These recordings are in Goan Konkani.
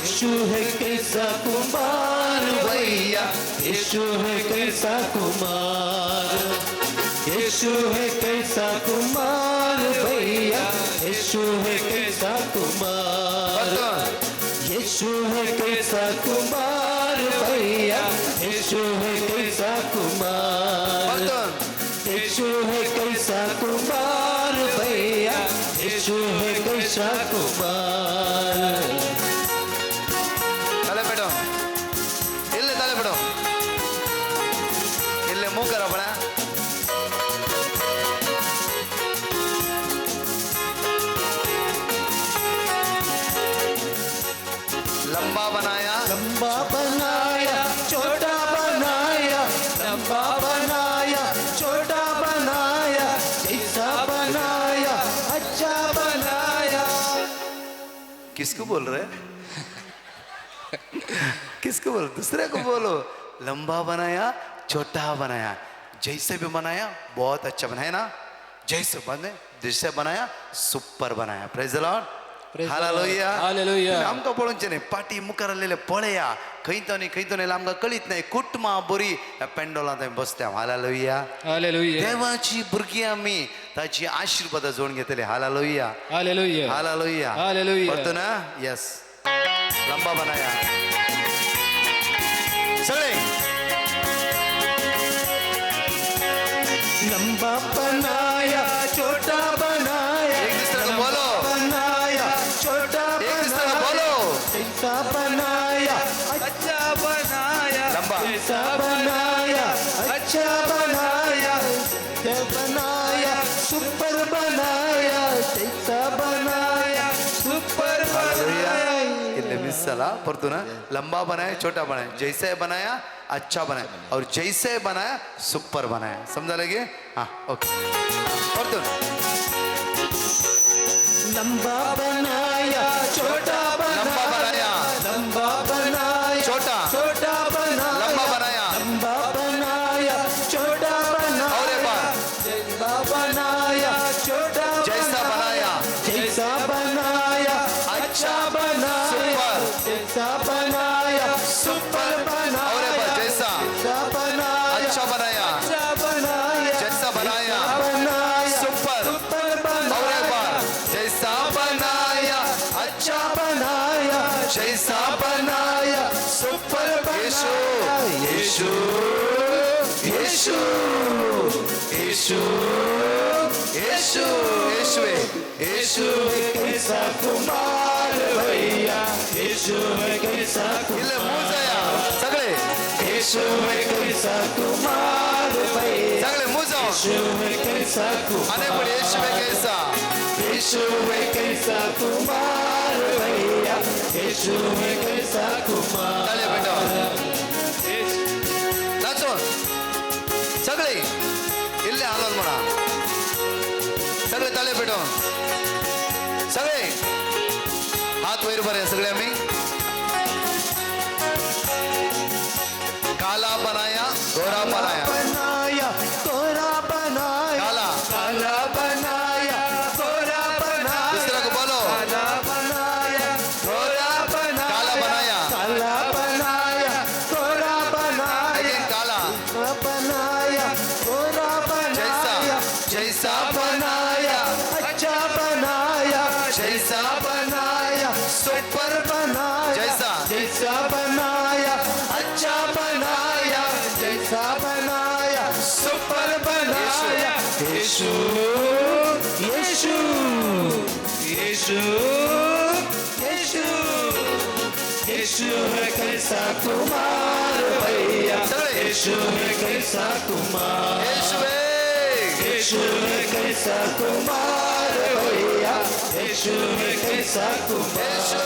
यीशु है कैसा कुमार भैया, यीशु है कैसा कुमार, यीशु है कैसा कुमार भैया, यीशु है कैसा कुमार, यीशु है कैसा कुमार भैया, यीशु है कैसा कुमार, यीशु है कैसा कुमार भैया, यीशु है कैसा कुमार। तले बैठो, इल्ले तले बैठो, इल्ले मुंह करा पड़ा। लंबा बनाया, लंबा बनाया, छोटा बनाया, लंबा बनाया, छोटा बनाया, जैसा बनाया अच्छा बनाया। किसको बोल रहे? किसको बोल? दूसरे को बोलो। लंबा बनाया, छोटा बनाया, जैसे भी बनाया बहुत अच्छा बनाया ना, जैसे बने जैसे बनाया सुपर बनाया। Praise the lord, hallelujah, hallelujah. आमकां पळोवचें न्ही, पाटी मुखार आसलेले पळया खंय तो न्ही, खंय तो न्ही, आमकां कळीत न्हय। कुटुंबां बरी ह्या पेंडोलांत आमी बसल्या। Hallelujah, hallelujah. देवाची भुरगीं आमी ताची आशिर्वादां जोडून घेतले। Hallelujah, hallelujah, hallelujah, hallelujah. परतून ना, यस, लंबा बनाया सगळे, लंबा बनाया, छोटा बनाया, एक दूसरे को बोलो, बनाया, छोटा एक दूसरे को बनाया, बोलो, जैसा बनाया अच्छा बनाया, लंबा जैसा बनाया अच्छा बनाया, जैसा बनाया सुपर बनाया, जैसा बनाया सुपर हालेलुया। बनाया। इल्ले मिस जाला परतून ना, लंबा बनाया, छोटा बनाया, जैसे बनाया अच्छा बनाया, और जैसे बनाया सुपर बनाया। समझा लगे? हाँ, ओके, परतून। लंबा बनाया, छोटा बनाया, लंबा बनाया, लंबा बनाया, छोटा, छोटा बनाया, लंबा बनाया, लंबा बनाया, छोटा बनाया, और एक बार, लंबा बनाया, छोटा जैसा बनाया, जैसा बनाया अच्छा बनाया, सुपर, जैसा बनाया सुपर बनाया, और एक बार, जैसा, जैसा बनाया अच्छा बनाया, अच्छा बनाया, जैसा बनाया बनाया सुपर, सुपर बनाया, और एक बार, जैसा बनाया अच्छा बनाया, जैसा बनाया सुपर बनाया। यीशु, यीशु, यीशु, यीशु, यीशु, यीशुवे, यीशु है कैसा कुमार भैया, यीशु है कैसा इल्ले कुमार, मुजया सगळे, यीशु है कैसा कुमार भैया, सगळे मुजो, यीशु है कैसा कुमार, अने पण यीशुवे कैसा, यीशु है कैसा कुमार भैया, यीशु है कैसा कुमार। ताळे पेटव, नाचून सगळे, इल्ले हालोवन म्हणा, सगळे ताळे पेटोवन, सगळे हात वयर बरे सगळे आमी। काला बनाया, गोरा बनाया, बनाया, गोरा बनाया, काला, काला बनाया, गोरा बनाया, दूसरा को बोलो, काला बनाया, गोरा बनाया, काला बनाया, काला बनाया, गोरा बनाया, अगेन काला, बनाया, गोरा जैसा, बनाया, जैसा बनाया अच्छा बनाया, जैसा बनाया सुपर बनाया, जैसा, जैसा बनाया अच्छा बनाया, जैसा बनाया सुपर बनाया। यीशु, यीशु, यीशु, यीशु, यीशु है कैसा कुमार भैया, सगळे, यीशु है कैसा कुमार, यीशुवे, यीशु है कैसा कुमार भैया, यीशु है कैसा कुमार, यीशु,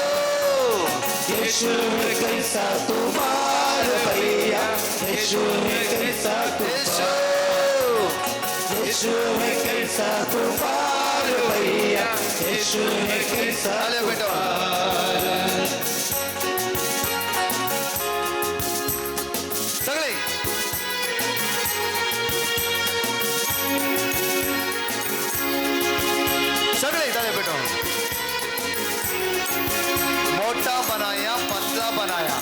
यीशु है कैसा कुमार भैया, यीशु है कैसा कुमार, यीशु, यीशु है कैसा कुमार भैया, यीशु है कैसा ताळे पेटव। सगळे, सगळे ताळे पेटव। मोठा बनाया, बनाया,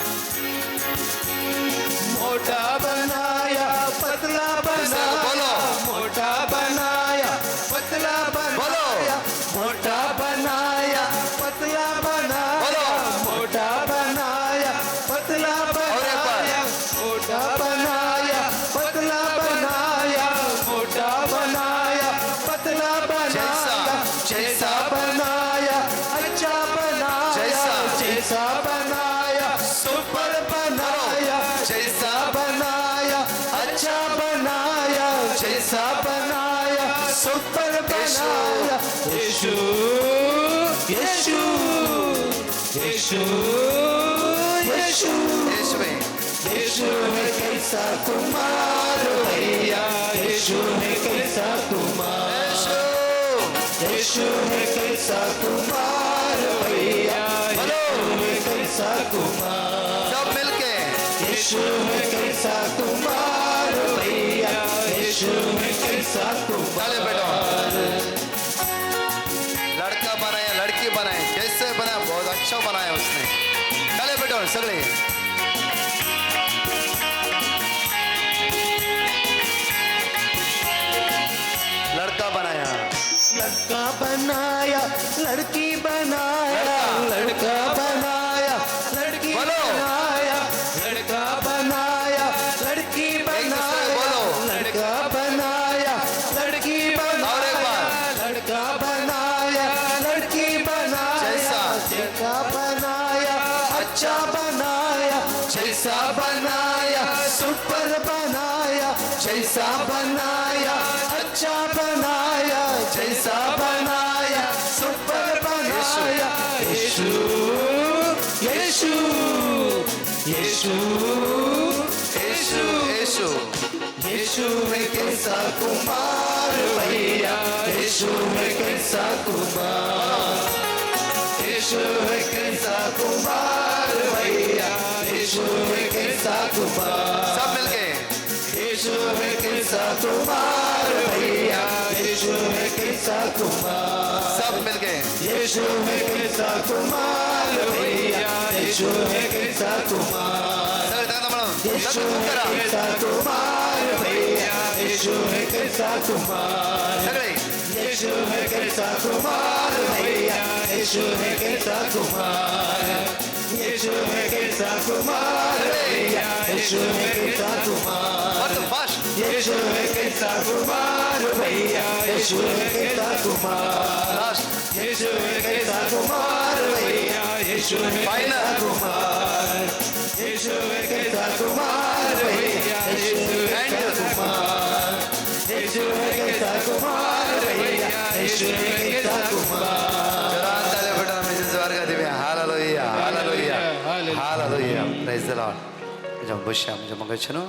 मोटा बनाया पतला बनाया, बोलो। मोटा बनाया पतला बनाया, मोटा बनाया पतला बनाया, बोलो। मोटा बनाया पतला और एक बार। बनाया, मोटा बनाया पतला बनाया, मोटा बनाया पतला जैसा, बनाया, जैसा बनाया अच्छा बनाया, जैसा, जैसा बनाया सुपर बनाया, जैसा बनाया अच्छा बनाया, जैसा बनाया सुपर बनाया। यीशु यीशु यीशु यीशु यीशु में यीशु है कैसा कुमार भैया, यीशु है कैसा कुमार, यीशु यीशु है कैसा कुमार भैया, बोलो। यीशु है कैसा कुमार, सब मिलके यीशु है कैसा कुमार भैया, यीशु है कैसा कुमार। ताले बैठो। लड़का बनाया, लड़की बनाए, जैसे बनाया बहुत अच्छा बनाया उसने। ताले बैठो सगळे। लड़का बनाया, लड़का बनाया लड़की बनाया, लड़का बनाया लड़की बोलो। बनाया, लड़का बनाया लड़की दूसरे बनाया, बोलो। लड़का बनाया लड़की और एक बनाया, बार। लड़का बनाया लड़की बनाया, जैसा। जैसा बनाया अच्छा बनाया, जैसा बनाया सुपर बनाया, जैसा बनाया अच्छा बनाया, जैसा बनाया सुपर बनाया। यीशु यीशु यीशु यीशु यीशु यीशु है कैसा कुमार भैया, यीशु है कैसा कुमार, यीशु है कैसा कुमार भैया, यीशु है कैसा कुमार, सब मिलके यीशु है कैसा कुमार भैया, यीशु है कैसा कुमार, सब मिलके यीशु है कैसा कुमार भैया, यीशु है कैसा कुमार, सगळे त्यांना म्हणून यीशु सगळे है करा कैसा कुमार भैया, यीशु है कैसा कुमार, सगळे यीशु है कैसा कुमार भैया, यीशु है कैसा कुमार, यीशु है कैसा कुमार भैया, यीशु है कैसा कुमार, और फास्ट यीशु है कैसा कुमार भैया, यीशु है कैसा कुमार, लास्ट यीशु है कैसा कुमार भैया, यीशु है कैसा फाइनल। कुमार, यीशु है कैसा कुमार भैया, यीशु है कैसा कुमार, यीशु है कैसा कुमार भैया, यीशु है कैसा कुमार। जोरान ताले बटन में स्वर्ग दिव्य। Hallelujah hallelujah hallelujah. Praise the Lord. जब बश्या म्हणजे मग न्हू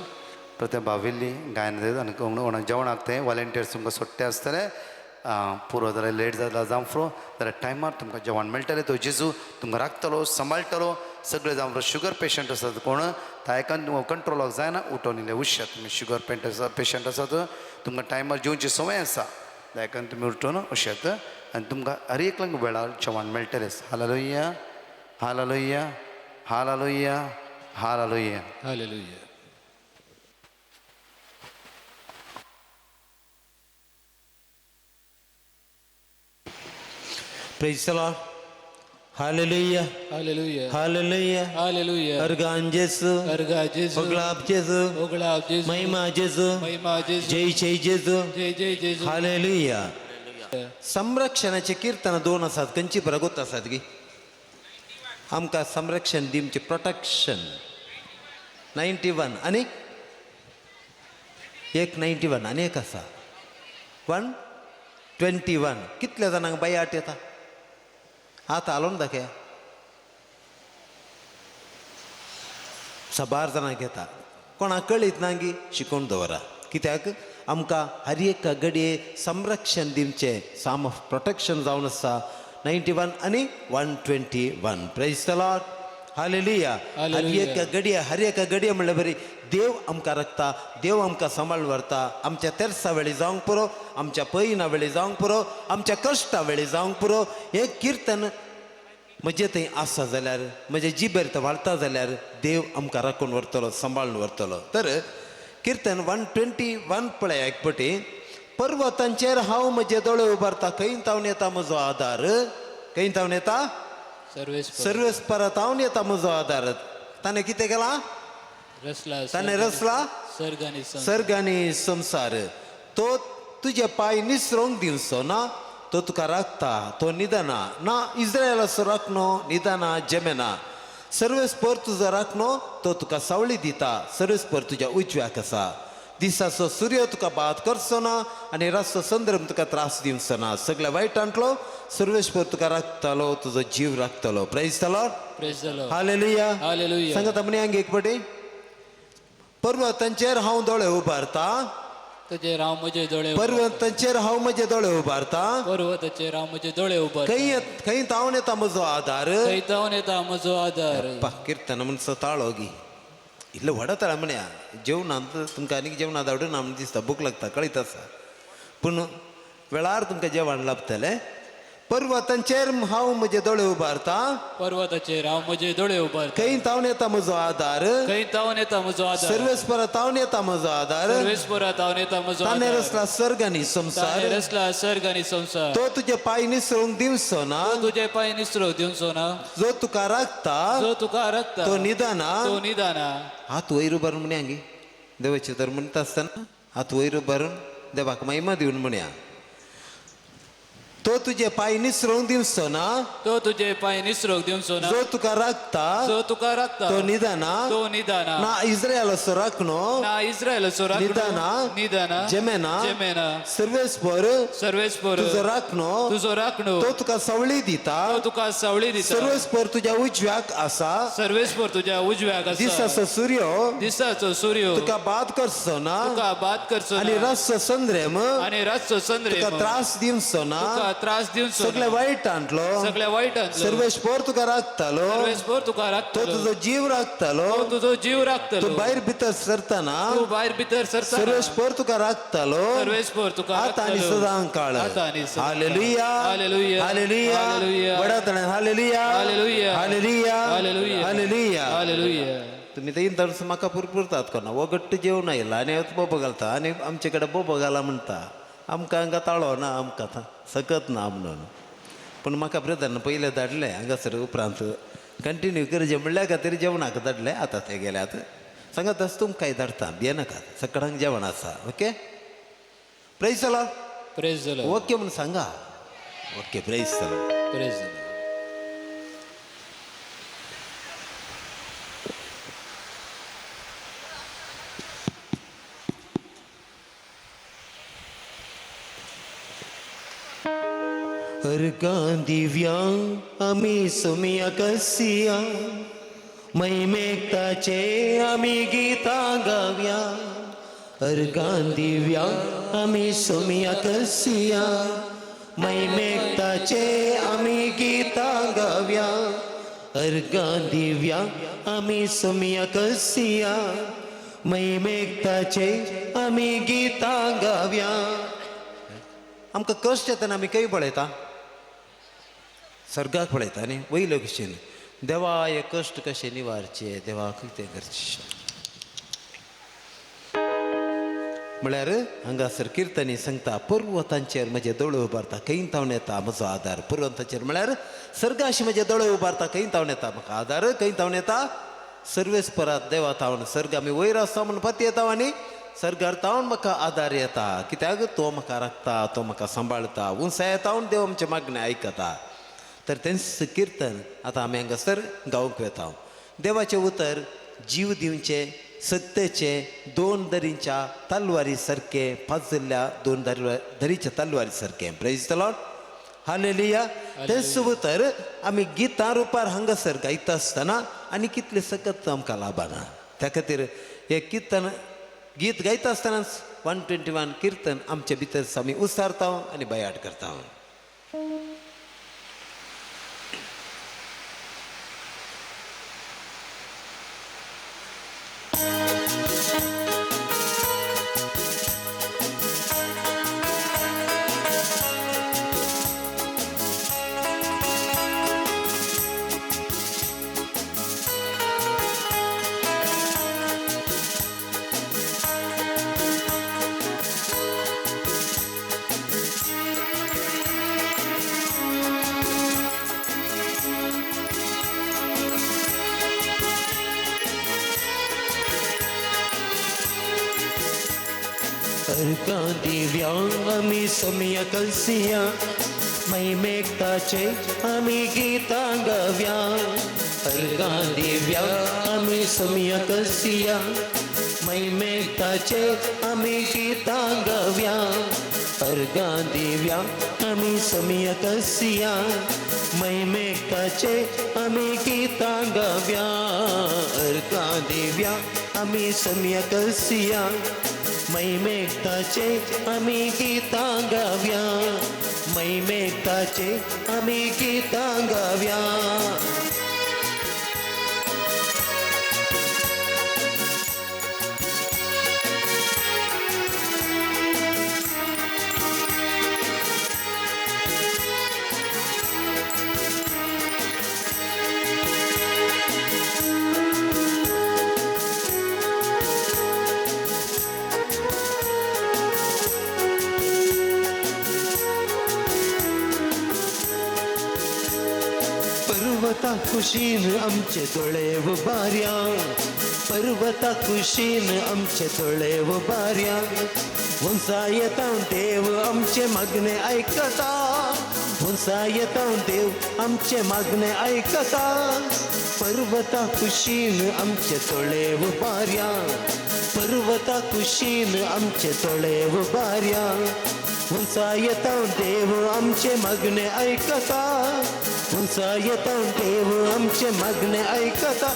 प्रथम बाविल्ली गायन दिता आनी कोणाक जेवणाक तें वॉलेंटियर्स तुमकां सोडटे आसतले। पुरो जाल्यार लेट जाता जावं फ्रो जाल्यार टायमार तुमकां जेवण मेळटलें। तो जेजू तुमकां राखतलो सांबाळटलो। सगळे जावं शुगर पेशंट आसात कोण तायकान कंट्रोलाक जायना उठोवन इल्लें उश्यात। तुमी शुगर पेशंट आसात तुमकां टायमार जेवची संवय आसा दायकान तुमी उठोवन उश्यात आनी तुमकां हर एकल्यांक वेळार जेवण मेळटलेंच। Hallelujah hallelujah hallelujah hallelujah. Hallelujah. Praise the Lord. Hallelujah. Hallelujah. Hallelujah. Hallelujah. अर्गान जेसू, अर्गा जेजू, ओगलाब जेसू, ओगळाब जेजू, महिमा जेसू, महिमा जेजू, जय जय जेसू. जय जय जेजू. हालेलुया. संरक्षणाचे कीर्तन दोन आसात, खंयची प्रगत आसात की आमकां संरक्षण दिवचे प्रोटेक्शन 91 आनी एक 91 आनी एक आसा 121. कितल्या जाणांक बायाट येता आतां आलो दाखया साबार जाणांक येता. कोणाक कळीत ना गी शिकोवन दवरा, कित्याक आमकां हर एक घडये संरक्षण दिवचें साम ऑफ प्रोटेक्शन जावन आसा 91 आनी 121. Praise the Lord. Hallelujah. हर एक घडये, हर एक घडये म्हणल्यार बरी देव आमकां राखता, देव आमकां सांबाळ व्हरता. आमच्या तेर्सा वेळी जावंक पुरो, आमच्या पयना वेळी जावंक पुरो, आमच्या कश्टा वेळी जावंक पुरो. हें कीर्तन म्हजे थंय आसा जाल्यार म्हजे जिबेर थंय वाळता जाल्यार देव आमकां राखून व्हरतलो, सांबाळून व्हरतलो. तर किर्तन 121 पळय एक पटी. पर्वतांचेर हांव म्हजे दोळे उबारता, खंय तावन येता म्हजो आदार, खंय तावन येता? सर्वेस्पर तावन येता म्हजो आदार. ताणें कितें केलां? ताणें रचला सर्ग आनी संवसार. तो तुजे पांय निसरोंक दिवचो ना, तो तुका राखता, तो निदाना ना. इस्रायलाचो राखणो निदाना जमेना. सर्वेस्पर तुजो राखणो, तो तुका सावळी दिता. सर्वेस्पर तुज्या उजव्याक आसा. दिसाचो सूर्य तुका बाद करचो ना आनी रातचो संद्रम तुका त्रास दिवचो ना. सगळ्या वायटांतलो सर्वेस्पर तुका राखतलो, तुजो जीव राखतलो. Praise the Lord. Hallelujah. सांगता म्हणे एक पटी. पर्वतांचेर हांव दोळे उबारता, पर्वतांचेर हांव म्हजे दोळे उबारता, पर्वताचेर हांव म्हजे दोळे उबारता, खंय तावन येता म्हजो आदार, खंय तावन येता म्हजो आदार. किर्तन म्हणचो ताळो गी इल्लो व्हडा ताळा म्हण्या. जेवणांत तुमकां आनीक जेवणां धाडून ना म्हण दिसता, भूक लागता, कळीत आसा, पूण वेळार तुमकां जेवण लाभतलें. पर्वतांचेर हांव म्हजे दोळे उबारता, पर्वताचेर हांव म्हजे दोळे उबारता, खंय तावन येता म्हजो आदार, खंय तावन येता म्हजो आदार, सर्वेस्परा तावन येता म्हजो आदार, सर्वेस्परा तावन येता म्हजो आदार. ताणें रचला सर्ग आनी संवसार, ताणें रचला सर्ग आनी संवसार. तो तुजे पांय निसरूंक दिवचो ना, तो तुजे पांय निसरूंक दिवचो ना. जो तुका राखता, जो तुका राखता, तो निदाना, तो निदाना. हात वयर उबारून म्हण्या गी देवाचें तर म्हणटा आसतना हात वयर उबारून देवाक महिमा दिवन म्हण्या. तो तुजे पांय निसरूंक दिवचो ना, तो तुजे पांय निसरूंक दिवचो ना. जो तुका राखता, जो तुका राखता, तो निदाना, तो निदाना. ना इस्रायलाचो राखणो, ना इस्रायलाचो राखणो, निदाना, निदाना, जमेना, जमेना. सर्वेस्पर, सर्वेस्पर तुजो राखणो, तुजो राखणो, तो तुका सावळी दिता, तो तुका सावळी दिता. सर्वेस्पर तुज्या उजव्याक आसा, सर्वेस्पर तुज्या उजव्याक आसा. दिसाचो सूर्य, दिसाचो सूर्य तुका बाद करचो ना, तुका बाद करचो ना. आनी रातचो संद्रेम, आनी रातचो संद्रेम तुका त्रास दिवचो ना, तुका त्रास दिवचो. सगळ्या वायटांतलो, सगळ्या वायटांतलो सर्वेस्पर तुका राखतलो, सर्वेस्पर तुका राखतलो, तो तुजो जीव राखतलो, तो तुजो जीव राखतलो. तूं भायर भितर सरतना, तूं भायर भितर सरतना, सर्वेस्पर तुका राखतलो, सर्वेस्पर तुका आतां आनी सदां काळ. Hallelujah, hallelujah, hallelujah, hallelujah. व्हडा ताळ्यान hallelujah, hallelujah, hallelujah, hallelujah, hallelujah, hallelujah. तुमी ते इंतर्स म्हाका पुरपुरतात कोणा वगट्ट जेवण आयला आनी बोबो घालता आनी आमचे कडेन बोबो घाला म्हणटा. आमकां हांगा ताळो ना, आमकां सकत ना म्हणून. पूण म्हाका ब्रदरान पयलें धाडलें हांगासर, उपरांत कंटिन्यू करचें म्हणल्या खातीर जेवणाक धाडलें. आतां ते गेल्यात सांगात आस तुमकांय धाडटा, भियेनाकात, सकाळांक जेवण आसा. Okay, praise the Lord. Praise the Lord. Okay म्हणून सांगा. Okay, praise the Lord. Praise the Lord. अर्गां Divya आमी सोमिया कसिया, महिमेकताचे आमी गीतां गावया. अर्गां दिव्या आमी सोमिया कसिया, महिमेकताचे आमी गीतां गावया. अर्गां दिव्या आमी सोमिया कसिया, महिमेकताचे आमी गीतां गावया. आमकां कश्ट येतना आमी खंय पळयता? सर्गाक पळयता न्ही, वयले कशेन देवा हे कश्ट कशे निवारचे, देवा कितें करचें म्हळ्यार हांगासर किर्तनी सांगता पर्वतांचेर म्हजे दोळे उबारता, खंय तावन येता म्हजो आदार. पर्वतांचेर म्हळ्यार सर्गाशी म्हजे दोळे उबारता, खंय तावन येता म्हाका आदार, खंय तावन येता? सर्वेस्परात देवा तावन. सर्ग आमी वयर आसता म्हूण पती येता आनी सर्गार तावन म्हाका आदार येता. कित्याक? तो म्हाका राखता, तो म्हाका सांबाळता. उंचाये तावन देव आमचें मागणें आयकता. तर तेंच किर्तन आतां आमी हांगासर गावंक वेता. देवाचें उतर जीव दिवचें सत्तेचें दोन दरींच्या तलवारी सारकें, पाजल्ल्या दोन दरीच्या तलवारी सारकें. Praise the Lord, hallelujah. तेंच उतर आमी गितां रुपार हांगासर गायता आसतना आनी कितलें सकत आमकां लाबाना. त्या खातीर हें किर्तन गीत गायता आसतनाच 121 किर्तन आमचे भितर आमी उसारता आनी बयाट करता. अर्घां दिव्या आमी सोम्या कलसिया महिमेकताचे आमी गीतां गाव्या. अर्घां दिव्या आमी सोम्या कलसिया महिमेकताचे आमी गीतां गाव्या. अर्घां दिव्या आमी सोम्या कलसिया महिमेकताचे आमी गीतां गाव्या. अर्घां दिव्या आमी सोम्या कलसिया महिमेकताचे आमी गीतां गाव्या. महिमेकताचे आमी गीतां गाव्या. पर्वता कुशीन आमचे दोळे उबार्या. पर्वता कुशीन आमचे दोळे उबार्या. उंचा येता देव आमचे मागणे आयकता. उंचा येता देव आमचे मागणे आयकता. पर्वता कुशीन आमचे दोळे उबार्या. पर्वता कुशीन आमचे दोळे उबार्या. उंचा येता देव आमचे मागणे आयकता. उंचा येता देव आमचे मागणे आयकता.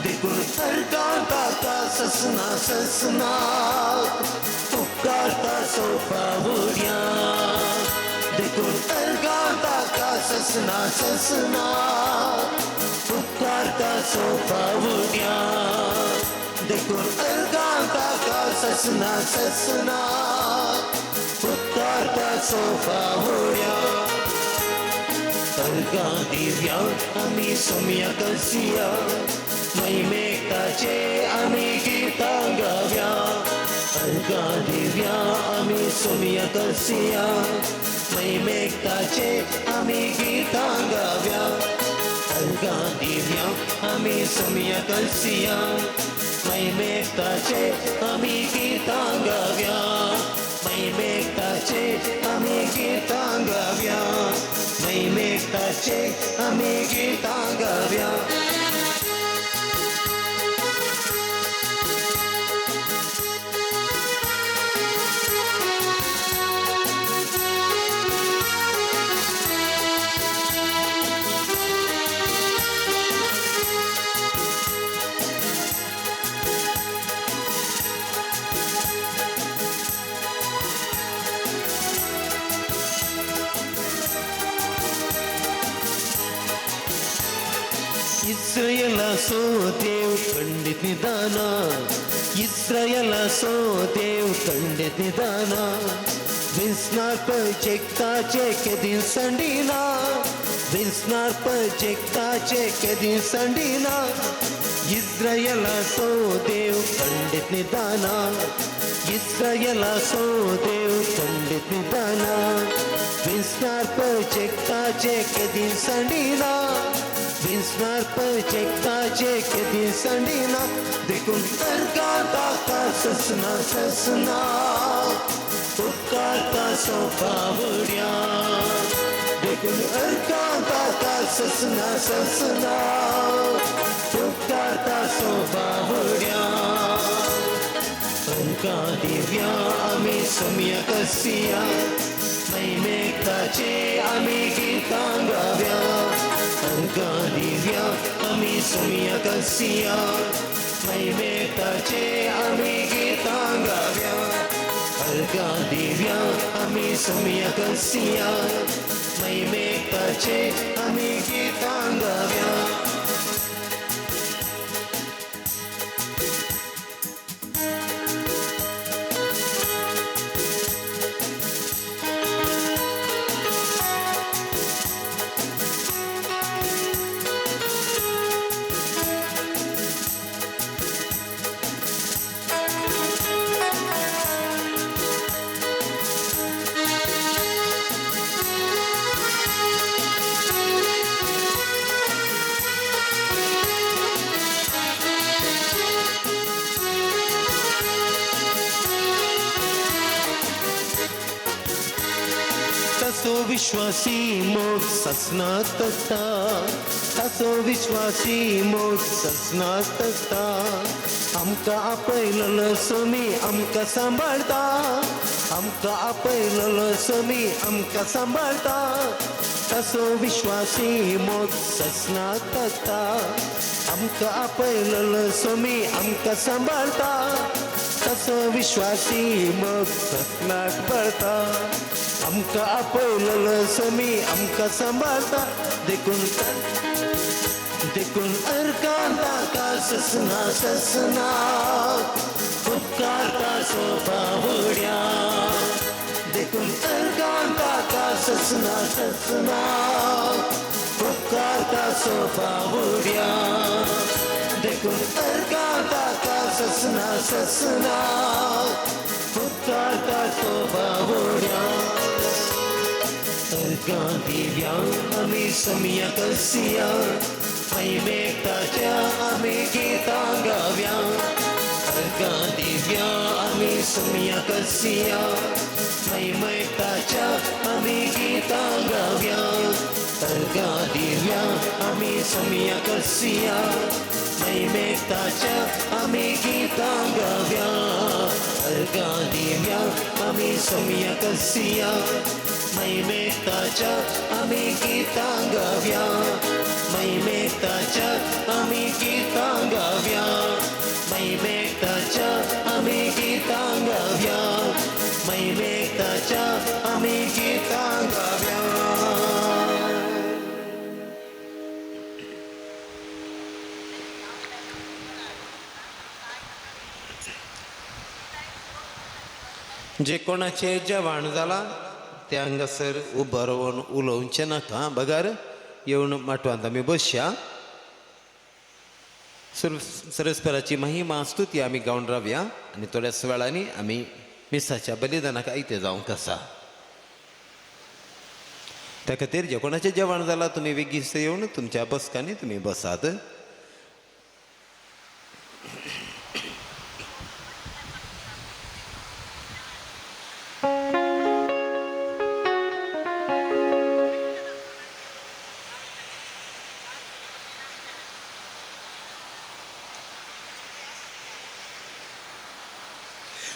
देखून अर्घां ताका ससना ससना उपकारता सोपावुया. देखून अर्घां ताका ससना ससना उपकारता सोपावुया. देखून अर्घां ताका ससना ससना उपकारता सोपावुया. अर्घां दिव्या आमी सोम्या कलसिया महिमेकताचे आमी गीतां गाव्या. अर्घां दिव्या आमी सोम्या कलसिया महिमेकताचे आमी गीतां गाव्या. अर्घां दिव्या आमी सोम्या कलसिया महिमेकताचे आमी गीतां गाव्या. महिमेकताचे आमी गीतां गाव्या. महिमेकताचे आमी गीतां गाव्या. इस्रायलाचो देव खंडीत निदाना. इस्रायलाचो देव खंडीत निदाना. विसनार पजेक्ताचे केदीं संडिना. विसनार पजेक्ताचे केदीं संडिना. इस्रायलाचो देव खंडीत निदाना. इस्रायलाचो देव खंडीत निदाना. विसनार पजेक्ताचे केदीं संडिना. विसनार पजेक्ताचे केदीं संडिना. देखून अर्घां ताका ससना ससना उपकारता सोपावुया. देखून अर्घां ताका ससना ससना उपकारता सोपावुया. अर्घां दिव्या आमी सोम्या कलसिया महिमेकताचे आमी गीतां गाव्या. अर्घां दिव्या आमी सोम्या कलसिया महिमेकताचे आमी गीतां गाव्या. अर्घां दिव्या आमी सोम्या कलसिया महिमेकताचे आमी गीतां गाव्या. विश्वासी मोग ससनात आसता, ताचो विश्वासी मोग ससनात आसता. आमकां आपयलेलो स्वामी आमकां सांबाळटा, आमकां आपयलेलो स्वामी आमकां सांबाळटा. ताचो विश्वासी मोग ससनात आसता, आमकां आपयलेलो स्वामी आमकां सांबाळटा. ताचो विश्वासी मोग ससनाक पळता, आमकां आपयलेलो स्वामी आमकां सांबाळटा. देखून देखून अर्कान ताका ससना ससना, उपकार ताचो बावड्या. देखून अर्कान ताका ससना ससना, उपकार ताचो बावड्या. देखून अर्कान ताका ससना ससना, उपकार ताचो बावड्या. अर्कां दिव्या आमी समिया कसिया, महिमेताच्या आमी गीतां गाव्या. अर्कां दिव्या आमी समिया कसिया, महिमेताच्या आमी गीतां गाव्या. अर्कां दिव्या आमी समिया कसिया, महिमेताच्या आमी गीतां गाव्या. अर्कां दिव्या आमी समिया कसिया, महिमेताच्या आमी गीतां गाव्या. महिमेताच्या आमी गीतां गाव्या, महिमेताच्या आमी गीतां गाव्या. महिमेताच्या आमी गीतां गाव्या. जे कोणाचे जेवण जाला ते हांगासर उबो रावन उलोवचें नाका, बगर येवन माटवांत आमी बसया. सरस्पराची महिमा स्तुती आमी गावन रावया आनी थोड्याच वेळांनी आमी मिसाच्या बलिदानाक आयते जावंक आसा. त्या खातीर जे कोणाचें जेवण जालां तुमी बेगीन येवन तुमच्या बसकांनी तुमी बसात.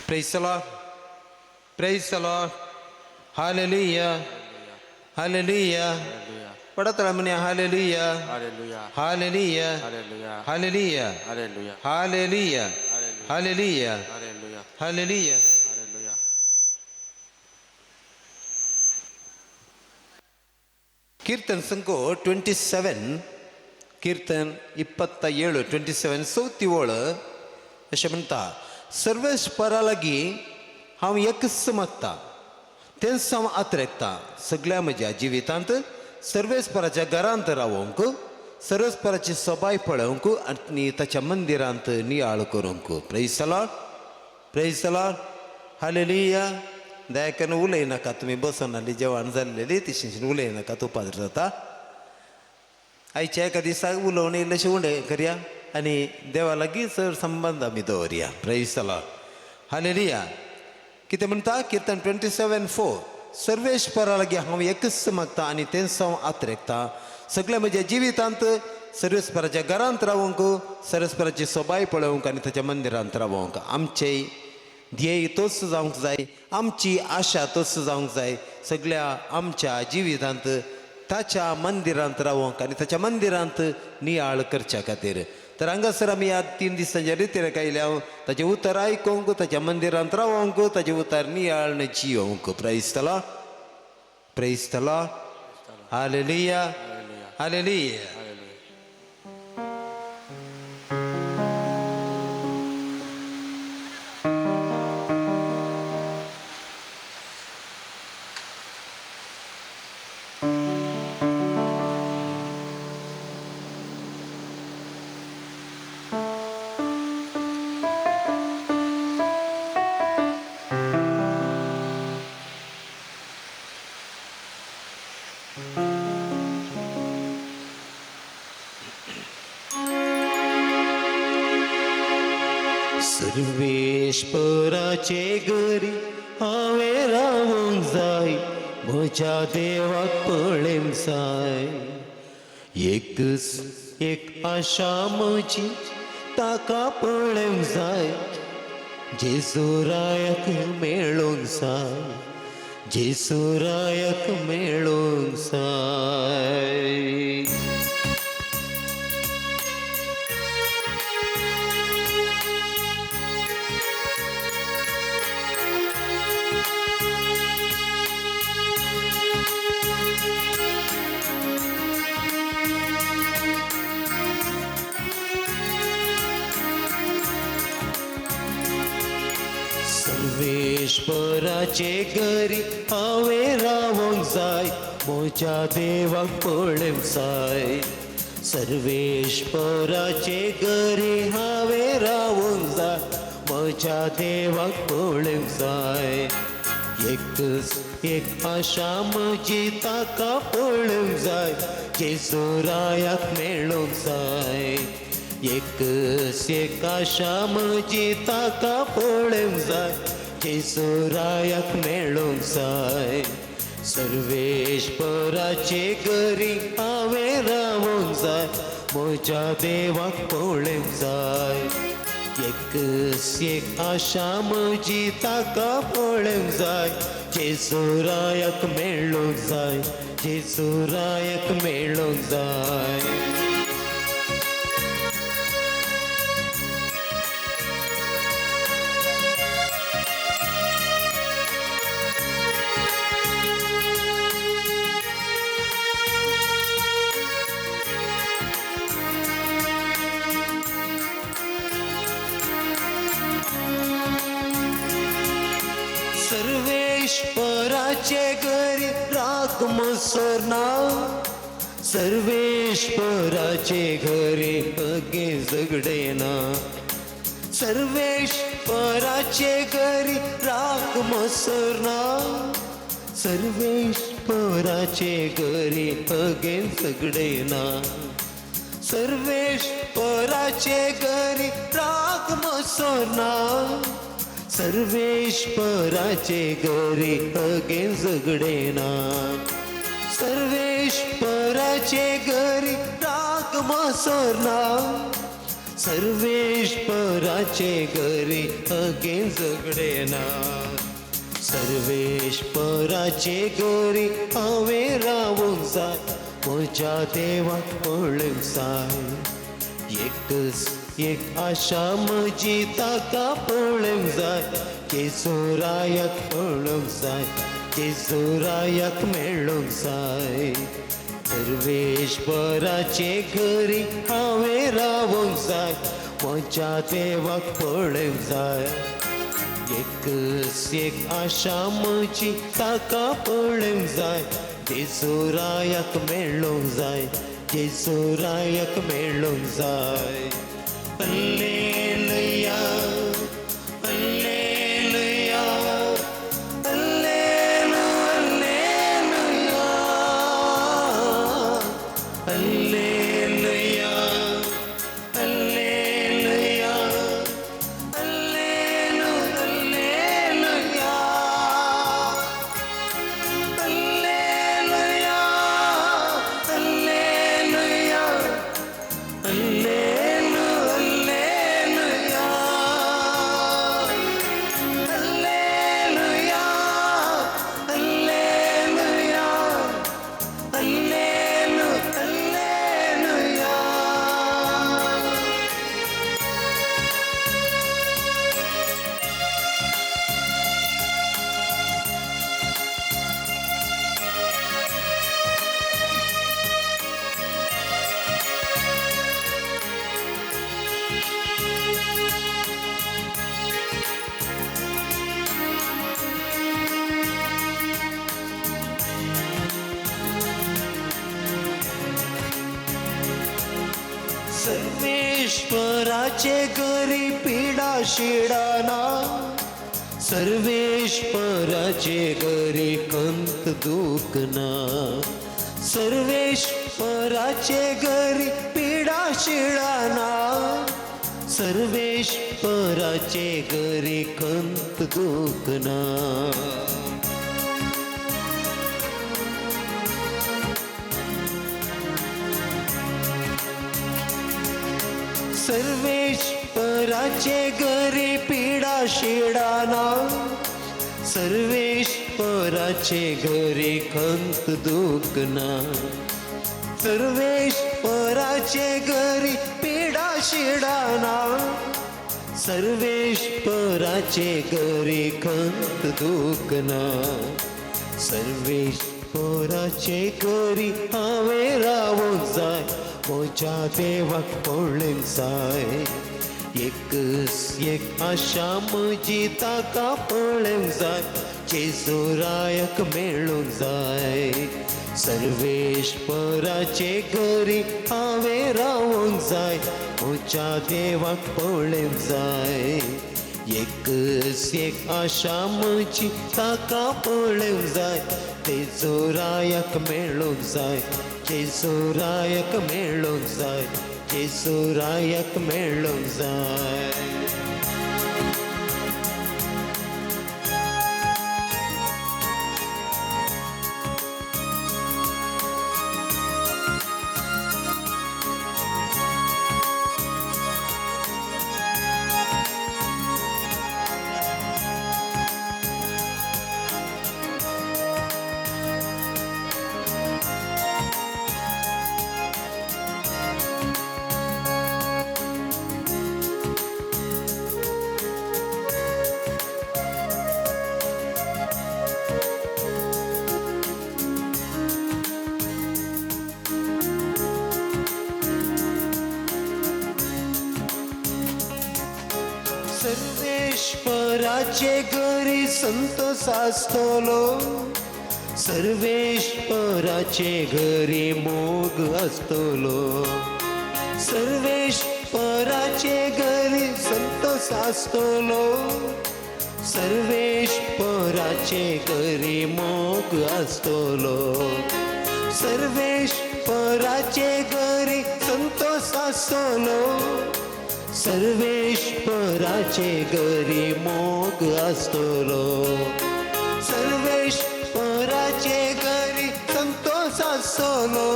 Praise the Lord. Praise the Lord. Hallelujah. Hallelujah. पडतरामने hallelujah. Hallelujah. Hallelujah. Hallelujah. Hallelujah. Hallelujah. Hallelujah. Hallelujah. Hallelujah. Hallelujah. Hallelujah. कीर्तन संको 27, कीर्तन 27, 27 चवथी ओळ अशें म्हणटा, सर्वेस्परा लागीं हांव एकच मागता, तेंच हांव आत्रेकता. सगळ्या म्हज्या जिवितांत सर्वेस्पराच्या घरांत रावोंक, सर्वेस्पराची सोबाय पळोवंक आनी ताच्या मंदिरांत नियाळ करूंक. Praise the Lord. Praise the Lord. Hallelujah. दयाकरून उलयनाका, तुमी बसून आसली जेवण जाल्लेली तशें उलयनाका, तूं पाद्र जाता. आयच्या एका दिसाक उलोवन इल्लेशें उणें करया आनी देवा लागीं चड संबंद आमी दवरया. Praise the Lord. Hallelujah. कितें म्हणटा कीर्तन 27:4, सर्वेस्परा लागीं हांव एकच मागता आनी तेंच हांव आत्रेकता. सगळ्या म्हज्या जिवितांत सर्वेस्पराच्या घरांत रावंक, सर्वेस्पराची सोबाय पळोवंक आनी ताच्या मंदिरांत रावंक. आमचे ध्येय तोच जावंक जाय, आमची आशा तोच जावंक जाय. सगळ्या आमच्या जिवितांत ताच्या मंदिरांत रावंक आनी ताच्या मंदिरांत नियाळ करच्या खातीर. तर हांगासर आमी ह्या 3 दिसांच्या रितीर आयल्या, ताचें उतर आयकूंक, ताच्या मंदिरांत रावंक, ताचें उतर नियाळ जियोवंक. Praise the Lord. Praise the Lord. Hallelujah. Hallelujah. सर्वेश्वराचे घरी हांवें रावंक जाय, म्हज्या देवाक पळोवंक जाय. एक एक आशा म्हजी ताका पळोवंक जाय, जेजूरायाक मेळोंक जाय, जेजूरायाक मेळोंक जाय. सर्वेश्वराचे घरी हांवें रावोंक जाय, म्हज्या देवाक पळोवंक जाय. सर्वेश्वराचे घरी हांवें रावोंक जाय, म्हज्या देवाक पळोवंक जाय. एक एक आशा म्हजी ताका पळोवंक जाय, जेजूरायाक मेळोंक जाय. एक एक आशा म्हजी ताका पळोवंक जाय, जेजूरायाक मेळोंक जाय. सर्वेश्वराचे घरी हांवें रावोंक जाय, म्हज्या देवाक पळोवंक जाय. एक एक आशा म्हजी ताका पळोवंक जाय, जेजूरायाक मेळोंक जाय, जेजूरायाक मेळोंक जाय. सर्वेश्वराचे घरी राग मसरना, सर्वेश्वराचे घरी अगे झगडेना. सर्वेश्वराचे घरी राग मसरना, सर्वेश्वराचे घरी अगे झगडेना. सर्वेश्वराचे घरी राग मसरना, सर्वेश्वराचे घरी अगे झगडेना. सर्वेश्वराचे घरी राग मसरना, सर्वेश्वराचे घरी अगे झगडेना. सर्वेश्वराचे घरी हांवें रावोंक जाय, म्हज्या देवाक पळोवंक जाय. एक एक आशा म्हजी ताका पळोवंक जाय, जेजूरायाक पळोवंक जाय, जेजूरायाक मेळोंक जाय. सर्वेश्वराचे घरी हांवें रावोंक जाय, म्हज्या देवाक पळोवंक जाय. एक एक आशा म्हजी ताका पळोवंक जाय, जेजूरायाक मेळोंक जाय, जेजूरायाक मेळोंक जाय. Alleluia, alleluia, alleluia, alleluia, alleluia, alleluia, alleluia, alleluia, alleluia, alleluia, alleluia, alleluia. सर्वेश्वराचे घरी पिडा शिडाना, सर्वेश्वराचे घरी कंत दुख ना. सर्वेश्वराचे घरी पिडा शिडाना, सर्वेश्वराचे घरी कंत दुख ना. सर्वेश्वराचे घरी पिडा शिडाना, सर्वेश्वराचे घरी खंत दुःख ना, सर्वेश्वराचे घरी पिडा शिडाना, सर्वेश्वराचे घरी खंत दुःख ना, सर्वेश्वराचे घरी हांवें रावूंक जाय, म्हज्या देवाक पळोवंक जाय. एकच एक आशा म्हजी ताका पळोवंक जाय, जेजूरायक मेळूंक जाय. सर्वेश्वराचे घरी हांवें रावूंक जाय, म्हज्या देवाक पळोवंक जाय. एकच एक आशा म्हजी ताका पळोवंक जाय, जेजूरायक मेळूंक जाय, जेजूरायक मेळूंक जाय, जेजूरायक मेळूंक जाय. सर्वेश्वराचे घरी संतोष आसतलो, सर्वेश्वराचे घरी मोग आसतलो, सर्वेश्वराचे घरी संतोष आसतलो, सर्वेश्वराचे घरी मोग आसतलो, सर्वेश्वराचे घरी संतोष आसतलो, सर्वेश्वराचे घरी मोग आसतलो, सर्वेश्वराचे घरी संतोष आसतलो,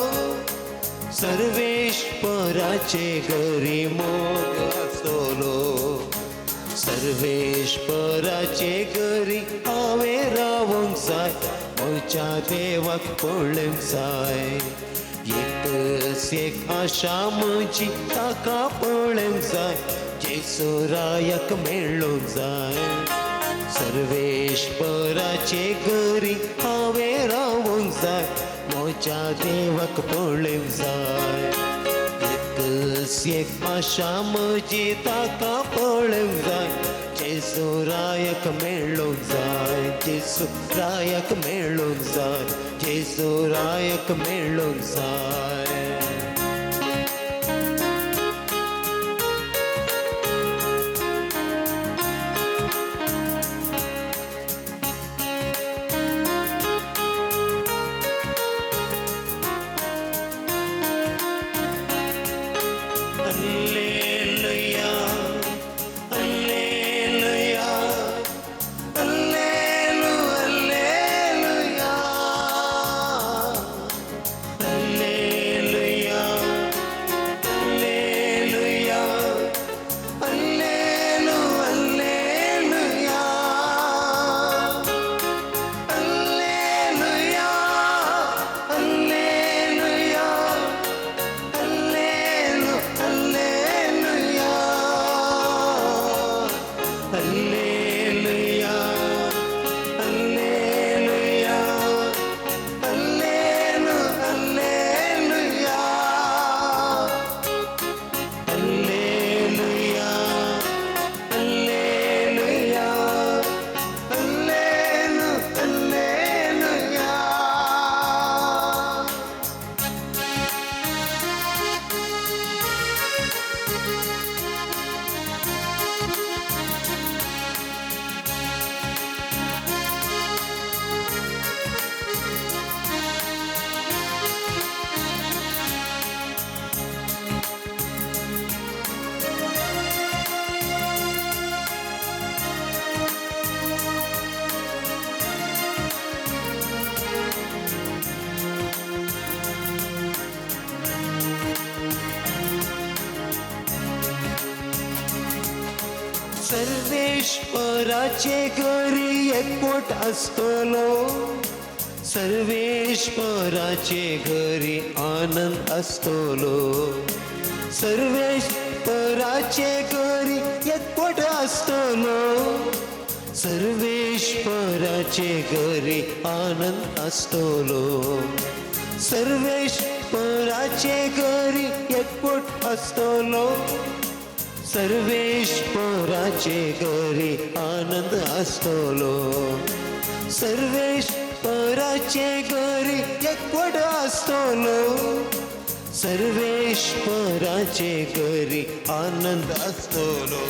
सर्वेश्वराचे घरी मोग आसतलो, सर्वेश्वराचे घरी हांवें रावूंक जाय, म्हज्या देवाक पळोवंक जाय. एकच एक आशा म्हजी ताका पळोवंक जाय, जेजूरायक मेळूंक जाय. सर्वेश्वराचे घरी हांवें रावूंक जाय, म्हज्या देवाक पळोवंक जाय. एकच एक आशा म्हजी ताका पळोवंक जाय, जेजूरायक मेळूंक जाय, जेजूरायक मेळूंक जाय, जेजूरायक मेळूंक जाय. Alleluia, alleluia, allelu, alleluia, alleluia. सर्वेश्वराचे घरी एकवट आसतलो, सर्वेश्वराचे घरी आनंद आसतलो, सर्वेश्वराचे घरी एकवट आसतलो, सर्वेश्वराचे घरी आनंद आसतलो, सर्वेश्वराचे घरी एकवट आसतलो, सर्वेश्वराचे घरी आनंद आसतलो, सर्वेश्वराचे घरी एकवट आसतलो, सर्वेश्वराचे घरी आनंद आसतलो,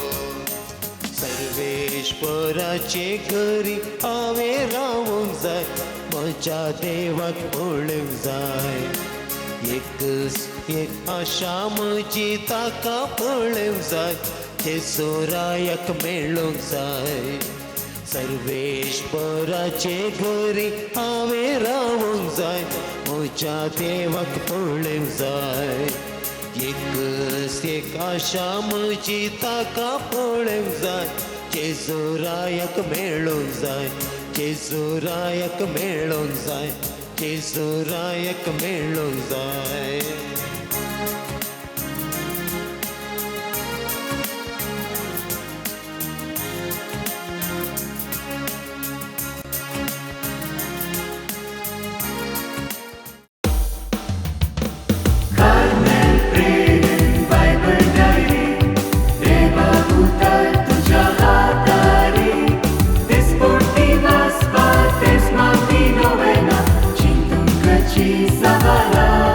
सर्वेश्वराचे घरी हांवें रावूंक जाय, म्हज्या देवाक पळोवंक जाय, एकच एक आशा म्हजी ताका पळोवंक जाय, जेजूरायाक मेळूंक जाय, सर्वेश्वराचे घरी हांवें रावूंक जाय, म्हज्या देवाक पळोवंक जाय, एकच एक आशा म्हजी ताका पळोवंक जाय, जेजूरायाक मेळूंक जाय, जेजूरायाक मेळूंक जाय, जेजूरायाक मेळूंक जाय. Savala.